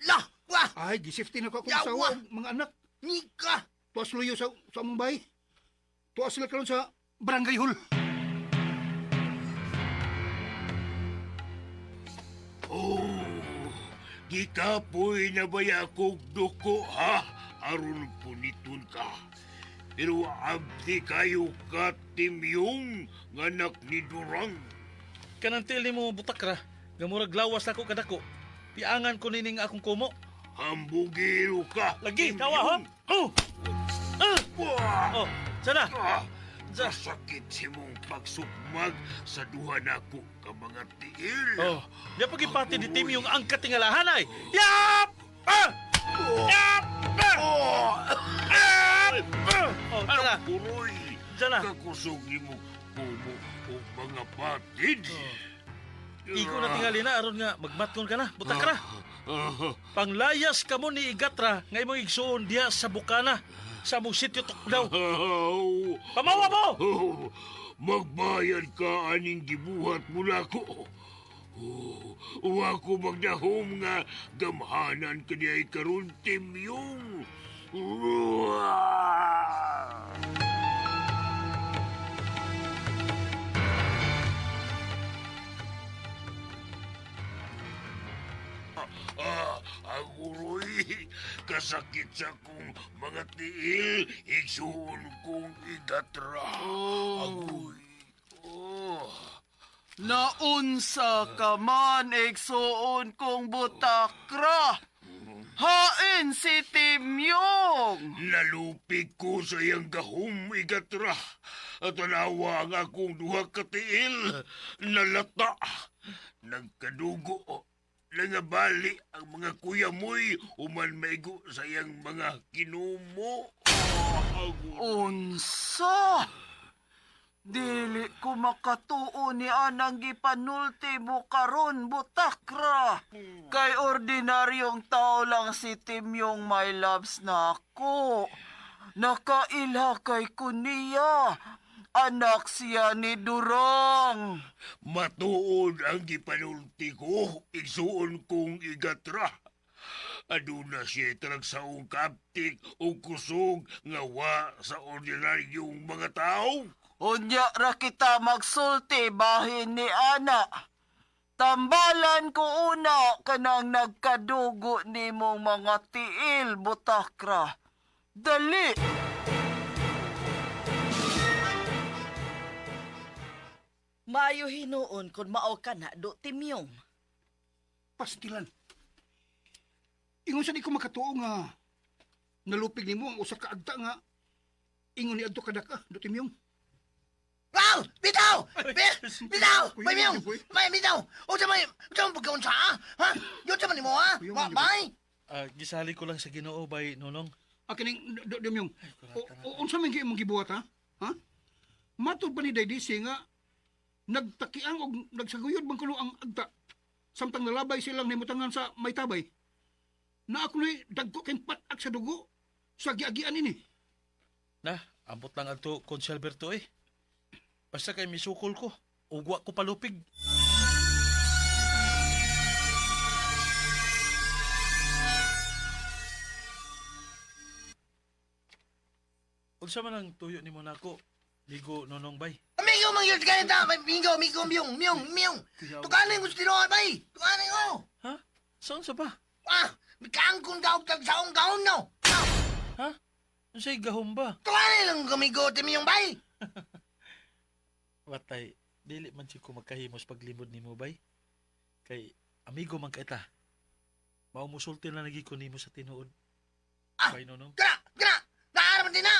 La! Wah! Ay, gisifty na ko akong Yawa! asawa ug mga anak. Nika! Tuas luyo sa among bahay. Tuas sila karon sa barangay hall. Oh, gikapoy na baya kog duko ha? Aron puniton ka. Pero abdi kayo ka timyong nganak ni Durang. Kanang tiil nimo butakra, nga murag lawas nako kadako. Piangan ko nining akong kumo. Hambugiro ka. Lagi, tawa ha. Oh. Ah! Wah! Oh, sana. Ah, Nasakit si mong pagsukmag sa duha nako ka mga tiil. Oh, ya pagipati ni Tim yung ang katingalahan ay. Yap! Ah! Yap! Ah! Oh! Ah! Oh, sana. Ang puroy! Sana. Kakusog ni mo kumo o mga patid. Iko na tingali na aron nga magmatkon ka na. Butak ka na. Panglayas ka mo ni Igatra nga imong igsuon diha sa Bukana sa among sitio Tukdaw. Pamawa mo! Oh, magbayad ka aning gibuhat mo nako. Oh, wa ko magdahom nga gamhanan kaniya karon timyong. Ah, ang uroy, kasakit sa kong mga tiil, igsuon kong igatra. Agoy. Oh. Naunsa ka man, igsuon kong butakra. Hain si Timyong! Nalupig ko sa iyang gahom, igatra. At tanawa ang akong duha ka tiil. Nalata. Nagkadugo. Nangabali ang mga kuya mo'y human maigo sa iyang mga kinumo. Agoy. Unsa? Dili ko makatuo ni anang gipanulti mo karon butakra. Kay ordinaryong tao lang si Timyong my loves na ako. Nakaila kay kuniya. Anak siya ni Durang. Matuod ang gipanulti ko, igsuon kong igatra. Aduna siya tragsaong kaptik o kusog nga wa sa ordinaryong mga tao. Unya ra kita magsulti bahin ni ana. Tambalan ko una kanang nagkadugo nimong mga tiil, butakra. Dali! Maayo hinuon kung mao ka na do Timyong. Pastilan. Ingon sa di ko makatuo nga nalupig nimo ang usa ka agta nga ingon ni adto kadaka, do Timyong. Wow! Bitaw! Bitaw! May miyong! May bitaw! Unsa may unsa man pagkaunsa ha? Ha? Yun sa man nimo ha? Wa bay? Ah, gisali ko lang sa Ginoo bay Nonong. Ah, kining do Timyong. O, unsa man gyud imong gibuhat ha? Ha? Matod pa ni Daydisi nga nagtakiang og nagsaguyod man kuno ang agta samtang nalabay silang nimutangan sa maytabay. Na ako na'y dagko kay pat-ak sa dugo sa giagian ini. Na, ambot lang adto Consi Alberto eh. Basta kay misukol ko, ugwa ko palupig. Unsa man ang tuyo nimo nako? Ligo Nonong bay. Amigo man yun kaya ta, may migo, migo miyong, miyong, miyong. Tukanin ko sa tinuod bay. Tukanin ko. Ha? Saan sa ba? Ah, mikaangkon ka og tagsaong gaon no. Ha? Unsay gahom ba? Tukanin lang kamigo ti miyong bay. Watay, dili man si ko magkahimos paglimod nimo bay. Kay amigo man kita. Mao musulti na lagi ko nimo sa tinuod. Ah! Bay Nonong. Kana, kana. Naaraman din na.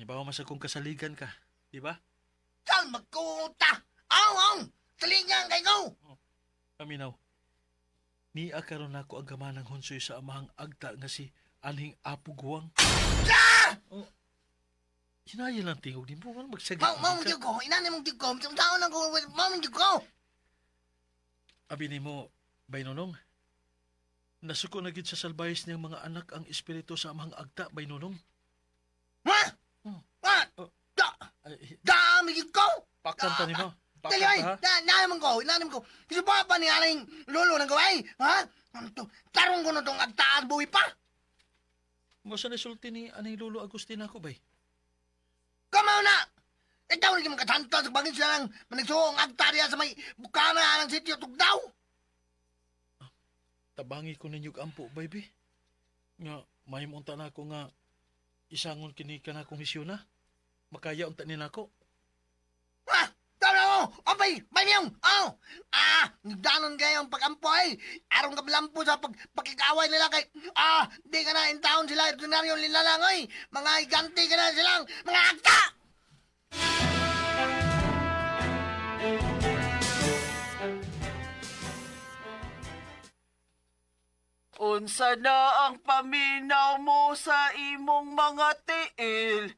Ibaw mas akong kasaligan ka, di ba? Sal magkuta. Aw, aw. Salingan kay ko. Paminaw. Niya karon nako ang gamanang hunsoy sa amahang agta nga si anhing Apo Guwang. Ah! Oh. Hinaya lang tingog nimo man magsagit. Mao, mao man ko. Inani mong ko. Taon lang ko. Mao man ko. Abi nimo, bay nonong. Nasuko na gid sa salbayes niyang mga anak ang espiritu sa amahang agta, bay nonong. Ha? Oh. Ha? Oh. Da, Ay, da, mi ko. pakanta nimo. Dali ay, Pakanta ha. na, naman ko, naman ko. Kasi pa pa ni aling lolo ng gaway, ha? Ano to? Tarong ko na tong agtaas buwi pa. Mo sa nasulti ni aning Lolo Agustin ako bay. Kamaw na! Ikaw rin yung makatanta sa bagin sila lang managsuong agta diya sa may bukana ng sityo tugdaw. Tabangi ko ninyo ampo, baby. Nga, mahimunta na ako nga isangon kini ka na akong misyon na. Makaya unta ni nako. Ha? Tama na mo! Opay! May miyong! Oh! Ah! Danon kayo ang pag-ampo ay! Arong kablampo sa pagkikaway nila kay... Ah! Di ka na in town sila. Ordinaryo nila lang ay! Mga higanti ka na silang! Mga agta! Unsa na ang paminaw mo sa imong mga tiil?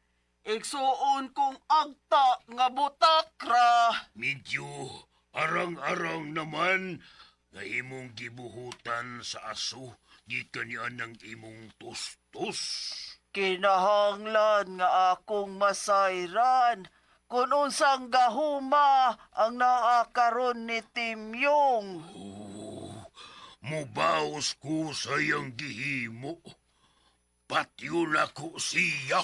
Igsuon kong agta nga butakra. Medyo arang-arang naman nga imong gibuhutan sa aso gikan niya ng imong tustos. Kinahanglan nga akong masayran kung unsang gahuma ang naa karon ni Timyong. Oh, mubaos ko sa iyang gihimo. Patyon ako siya.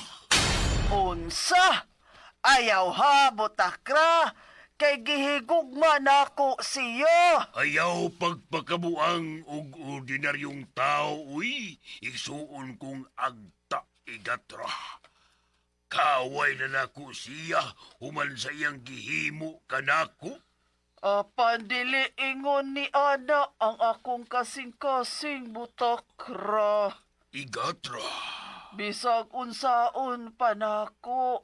Unsa? Ayaw ha, butakra. Kay gihigugma nako siya. Ayaw pagpakabuang og ordinaryong tao, uy. Igsuon kong agta igatra. Kaway na nako siya, human sa iyang gihimo kanako. Apan dili ingon ni Ana ang akong kasing-kasing butakra. Igatra. Bisag unsaon pa nako.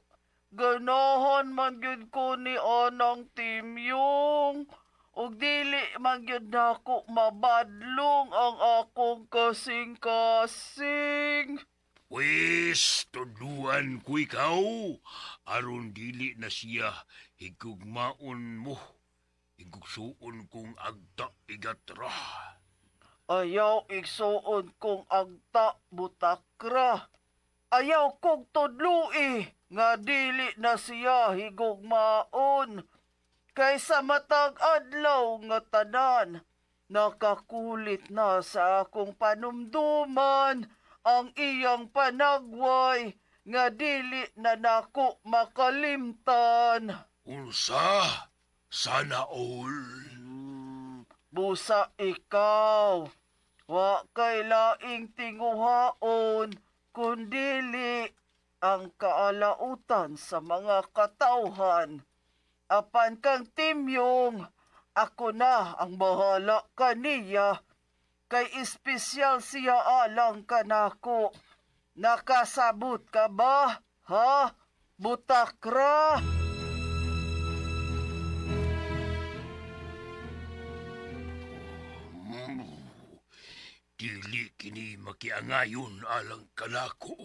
Ganahan man gyud ko ni Anang Timyong. Ug dili man gyud nako mabadlong ang akong kasing-kasing. Wis, tuduan ko ikaw. Aron dili na siya higugmaon mo. Higugsuon kong agta igatra. Ayaw igsuon kong agta butakra. Ayaw kog tudloi nga dili na siya higugmaon. Kay sa matag adlaw nga tanan, nakakulit na sa akong panumduman ang iyang panagway nga dili na nako makalimtan. Unsa? Sana all. Busa ikaw, wa kay laing tinguhaon, kundili ang kaalautan sa mga katawhan. Apan kang Timyong, ako na ang bahala kaniya, kay espesyal siya alang kanako. Nakasabot ka ba, ha? Butakra! Dili kini makiangayon alang kanako.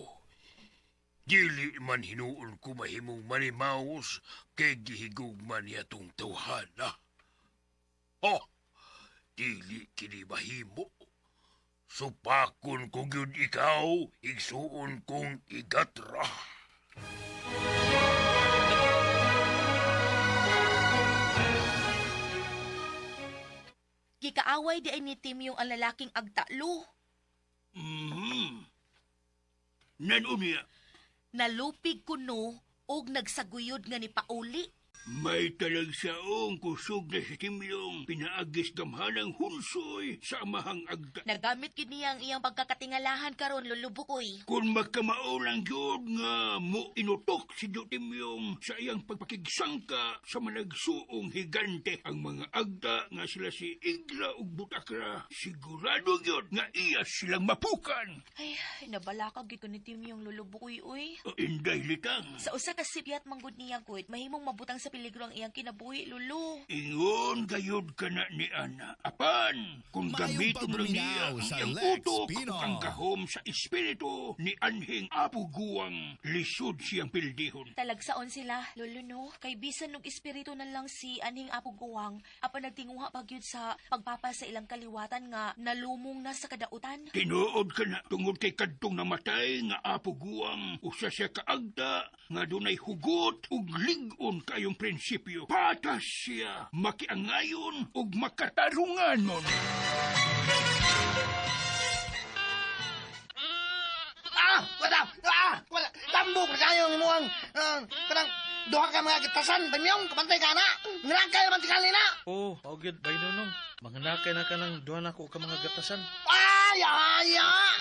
Dili man hinuon ko mahimong manimaos kay gihigugma niya tong tawhana. Oh, dili kini mahimo. Supakon ko gyud ikaw, igsuon kong igatra. Gikaaway di ay ni Timyong ang lalaking agtalo. Mhm. Nano niya, Nalupig kuno og nagsaguyod nga ni Pauli. may talagsaong kusog na si Timyong pinaagis gamhanang hunsoy sa amahang agta. Nagamit gid niya ang iyang pagkakatingalahan karon lulubukoy. Kung magkamao lang yun nga mo inutok si Timyong sa iyang pagpakigsangka sa managsuong higante ang mga agta nga sila si Igla ug Butakra, sigurado yun nga iya silang mapukan. Ay, nabalaka gid ko ni Timyong lulubukoy uy. O, Inday litang. Sa usa ka sipyat manggod niya gud, mahimong mabutang sa peligro ang iyang kinabuhi lulu. Ingon gayud ka na ni Ana. Apan, kung Maayong gamiton lang niya pagpaminaw ang sa iyang Lex utok Pino. ug ang gahom sa espiritu ni anhing apuguang lisod siyang pildihon. Talagsaon sila, lolo no. Kay bisan og espiritu na lang si anhing apuguang, apan nagtinguha pa gyud sa pagpapa sa ilang kaliwatan nga nalumong na sa kadautan. Tinuod ka na tungod kay kadtong namatay nga apuguang usa siya kaagda nga dunay hugot ug lig-on kayong prinsipyo. Patas siya makiangayon ug makatarunganon. Ah! Wala! Ah! Wala! Tambok na kayo ang imuhang, kanang duha ka mga gitasan, Timyong, kapantay ka na! Nangakay naman tingali na! Oh, okay, bay nunong. Manganakay na ka ng duha na ko ka mga gatasan. Ay! Ay! Ay!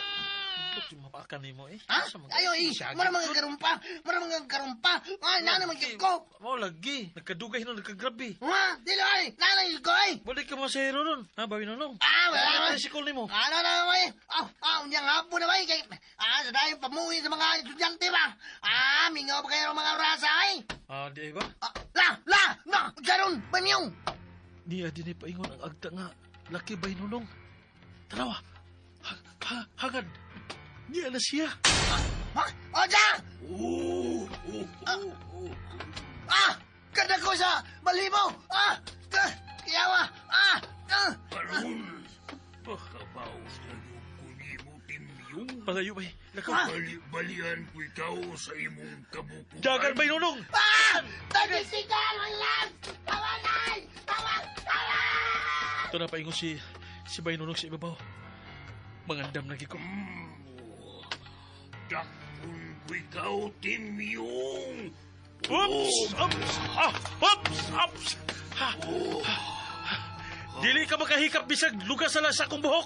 Look, yung mapakan nimo eh. Ha? Sa mga- Ayo, eh! Siya, Mura mga karumpa! Mura mga karumpa! Ay, nana man ko! Mao lagi, nagkadugay na nagkagrabe. Ha? Dilo ay! Nana yung ko ay! Wala ka masahero nun. Ha, bawi nunong? Ah, wala naman. Tricycle nimo. Ano na naman eh? Ah, unyang hapon na ba eh? Kay, sa dahil pamuwi sa mga estudyante ba? Ah, mingaw pa kayo ng mga rasa ay! Ah, di ay ba? Ah, la! La! Na! Karon! Banyong! Niya din paingon ang agta nga. Laki bay nunong. Tanawa. Ha, ha, hangad. Niya na siya. Ha? Oja! Oh, oh, oh, oh. Ah! Kada ko sa balibo! Ah! Kiyawa! Ah! Ah! Karon, pakabaos na yung kunimo Timyong. Palayo bay. Lakaw. Ah! Bali-balian ko ikaw sa imong kabukuan. Dagan bay nunong. Ah! Tagisikan! Ang Tawanay! Tawag! Tawag! Ito na paingon si si Bay Nunong sa ibabaw. Mangandam lagi ko. Dakpon ko ikaw, Timyong. Oops! Oops! Ah! Oops! Oops! Ha! Ha! Dili ka makahikap bisag lugas sa sa akong buhok.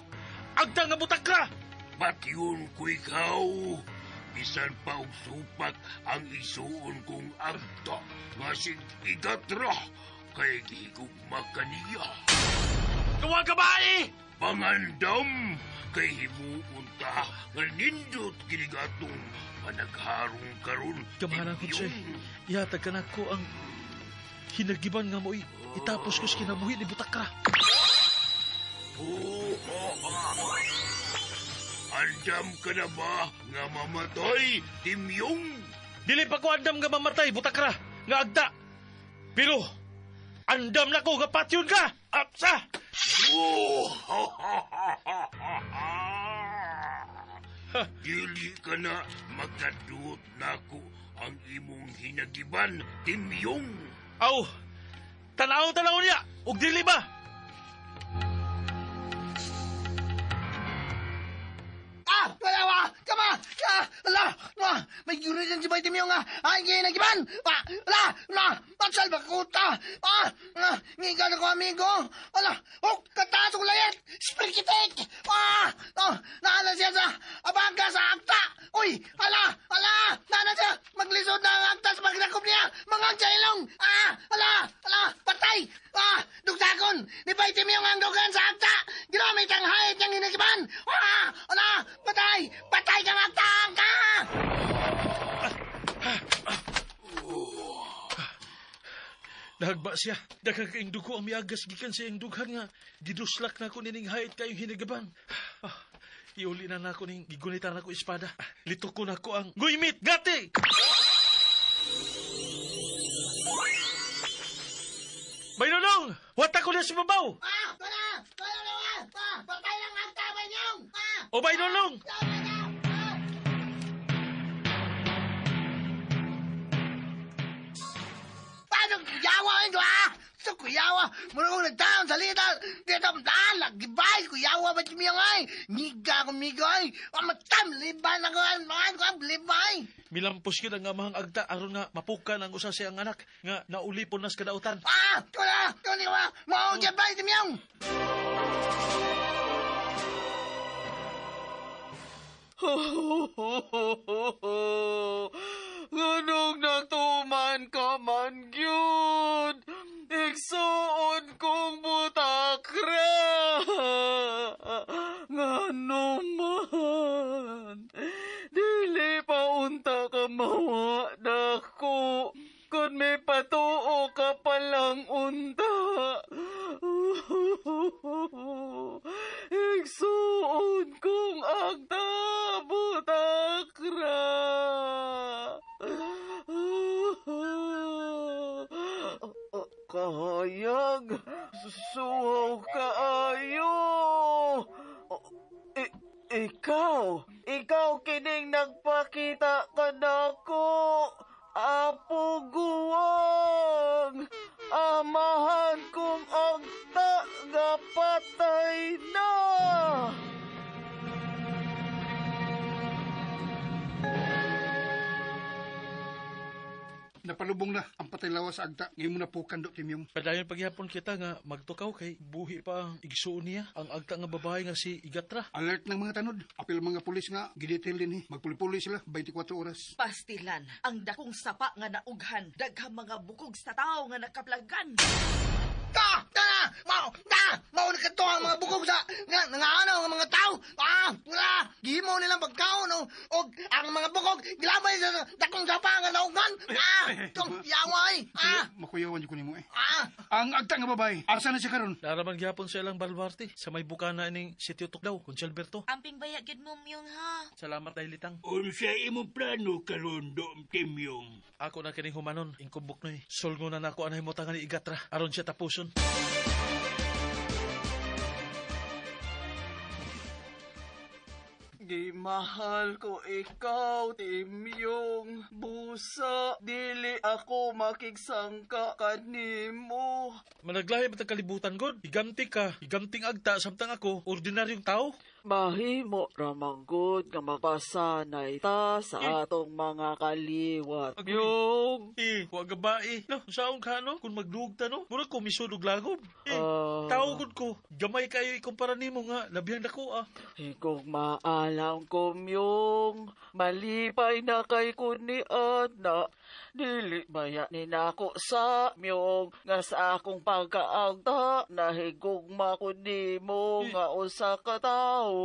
Agda nga butak ka! Patyon ko ikaw. Bisan pa og supak ang isuon kong agta nga sig igatra kay gihigugma kaniya. Gawa ka ba eh? Pangandam kay himuon ta nga nindot kini gatong panagharong karon. Kamahalan ko siya. Timyong. Ihatag ka na ko ang hinagiban nga mo itapos ko sa kinabuhi ni butak ka. Andam ka na ba nga mamatay, Timyong? Dili pa ko andam nga mamatay, butak ra, nga agda. Pero, andam na ko nga patyon ka! Apsa! Oh! Dili ka na makaduot nako ang imong hinagiban, Timyong. Aw! Tanaw-tanaw niya! Ug dili ba? Ah! Wala wa! Kama! Ah! Ala! Ah! May unit yan si Bay Timyong ah! Ay, ginagiban! Ah! Ala! Ala! Magsalba kuta! Ah! Ah! Ngigan ako amigo! Ala! Oh! Kataas og layat! Sprikitik! Ah! Oh! Naala siya sa abaga sa akta! Uy! Ala! Ala! Naala siya! Maglisod na ang akta sa pagdakop niya! Mga jailong! Ah! Ala! Ala! Patay! Ah! Dugtakon! Ni Bay Timyong ang dugan sa akta! Ginamit ang hayat niyang hinagiban! Ah! Ala! Patay! Patay kang akta! Ka! Nahagba siya. Daghang kaing dugo ang miagas gikan sa iyang dughan nga. Giduslak na ko nining hayat kayong hinigaban. Ah, iuli na nako ning gigunitan nako espada. Lito ko nako ang guymit gati. Baynonong! Wata ko na si babaw! Ah! Wala! Wala na! Ah! Patay ang akta! Bay Timyong! Ah! O Baynonong! Paano kuyawa ito ah? Sa kuyawa, muna kong nagtaon sa lita. Dito, ah, lagibay, kuyawa ba timiyong ay? Miga ko, miga ay. Amatam, liban ako, ay, mga ko, libay. Milampos yun ang amahang agta aron nga mapukan ang usa siyang anak nga naulipon nas kadautan. Ah, wala, wala, wala, mao dyan ba, timiyong? Nganong natuman ka man gyud? Igsuon kong butakra. Ngano man? Dili pa unta ka mawa nako. Kun may patuo ka palang unta. Igsuon kong agta butakra. Kahayag, suhaw kaayo. Ikaw kining nagpakita kanako. Apo guwang, amahan kong agta nga patay na. Napalubong na ang patay lawas sa agta. Ngayon mo na po kando, Timyong. Padayon paghihapon kita nga magtukaw kay buhi pa ang igsuon niya ang agta nga babae nga si Igatra. Alert ng mga tanod. Apil mga pulis nga, gidetail din eh. Magpuli-puli sila, 24 oras. Pastilan, ang dakong sapa nga naughan, daghang mga bukog sa tao nga nakaplagan. Ta! Ta! Mao! Ta! Mao na kato ang mga bukog sa nga nangaanaw ang mga tao. Ah! Wala! Gihimo nilang pagkaon o og ang mga bukog gilabay sa dakong sapa nga naughan. Ah! Tong yaway. Ah! Makuyawan ko nimo eh. Ah! Ang agta nga babae, asa na siya karon? Naraman gihapon sa ilang baluarte sa may bukana ning Sitio Tukdaw, Conselberto. Amping baya gyud mo myong ha. Salamat dahil litang. Unsa imong plano karon, Dom Timyong? Ako na kining humanon, ingkubok noy. Sulgo na nako anay mo ni Igatra aron siya tapuson. Gimahal ko ikaw, Timyong. Busa, dili ako makigsangka kanimo. Managlahi ba kalibutan god? Higanti ka, higanting agta samtang ako, ordinaryong tao. Mahimo ramanggod nga mapasanay ta sa atong mga kaliwat. Yung Wa gabae. No, saon ka no? Kung magduog ta no, murag ko misud og lagob. Tao gud ko. Gamay kayo ikumpara nimo nga labihang dako ah. Kung maalam ko yung malipay na kay ko ni Ana, dili baya ni nako sa miyong nga sa akong pagkaagta nahigugma ko nimo nga usa ka tawo.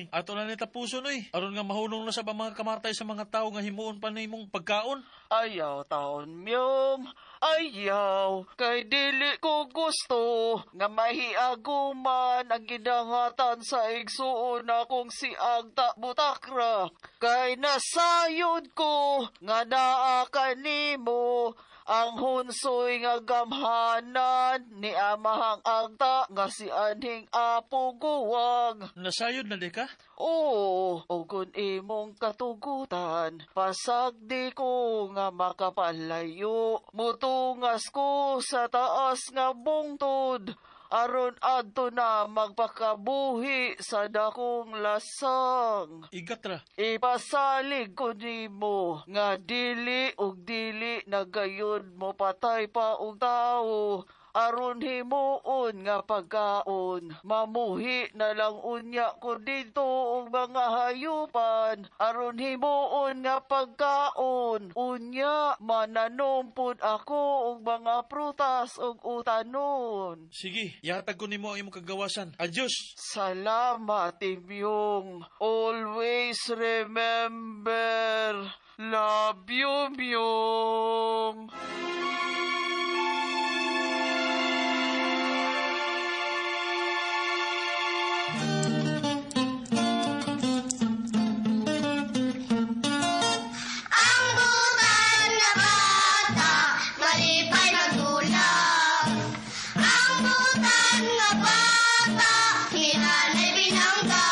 Ato na ni tapuson oy. Aron nga mahunong na sa mga kamatay sa mga tawo nga himuon pa nimong pagkaon. Ayaw taon miyong, ayaw, kay dili ko gusto nga mahiaguman ang gidangatan sa igsuon akong si Agta Butakra. Kay nasayod ko nga naa kanimo Ang hunsoy nga gamhanan ni amahang agta nga si anhing Apo Guwang. Nasayod na di ka? Oo, o kun imong katugutan, pasagdi ko nga makapalayo. Mutungas ko sa taas nga bungtod, aron adto na magpakabuhi sa dakong lasang. Igat ra. Ipasalig ko nimo nga dili ug dili na gayon mo patay pa og tawo aron himuon nga pagkaon. Mamuhi na lang unya ko dito og mga hayupan aron himuon nga pagkaon. Unya mananom pud ako og mga prutas ug utanon. Sige, ihatag ko nimo ang imong kagawasan. Adios. Salamat, Timyong. Always remember, love you, Myong. Ang butan na bata, malipay magulak. Ang butan nga bata, hinanay binangga.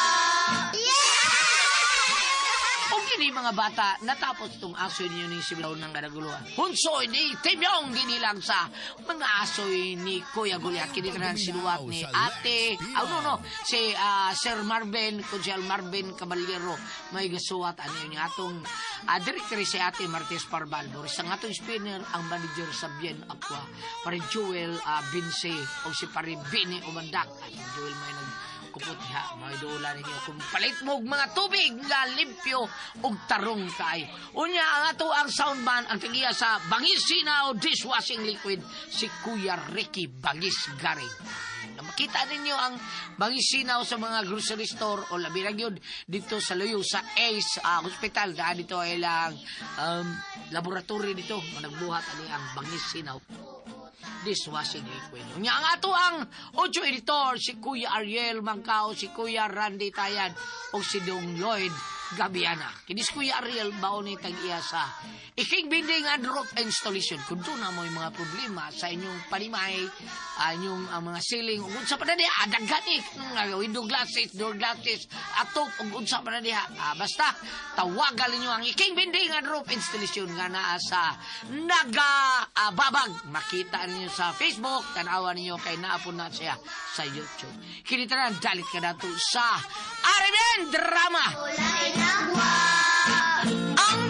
Yeah! O kini mga bata, natapos itong asoy ninyo ni Sibilaw ng Karaguluhan. Hunsoy ni Timyong ginilang sa mga asoy ni Kuya Goliath. Kini tanan sinuwat ni Ate, no, si Sir Marvin, Konsyal Marvin Caballero, may gasuwat ano yun atong director si Ate Martes Parbalbor. Sa atong spinner, ang manager sa Bien Aqua, pare Joel Binse, o si pare Bini Umandak. At Joel may nag kupot ha, mga idoola ninyo. Kung palit mo og mga tubig nga limpyo og tarong kay. Unya ang ato ang soundman ang tigiya sa Bangisinaw dishwashing liquid si Kuya Ricky Bangis Garing. Na makita ninyo ang Bangisinaw sa mga grocery store o labi na gyud dito sa Luyo sa Ace Hospital. Daan dito ay lang laboratory dito managbuhat ani ang Bangisinaw dishwashing liquid. Unya ang ato ang audio editor si Kuya Ariel Mangkao, si Kuya Randy Tayan o si Dong Lloyd Gabiana. Kini si Kuya Ariel baon ni tag-iya sa Iking Building and Roof Installation. Kung doon na mo yung mga problema sa inyong panimay, inyong mga ceiling, ug unsa pa na diha, daghan ni window glasses, door glasses, atop, ug unsa pa na diha. Basta, tawagan ninyo ang Iking Building and Roof Installation nga naa sa Naga Babag. Makita ninyo sa Facebook, tanawa ninyo kay naapon na siya sa YouTube. Kini tanan, dalit ka nato sa RMN Drama. Ang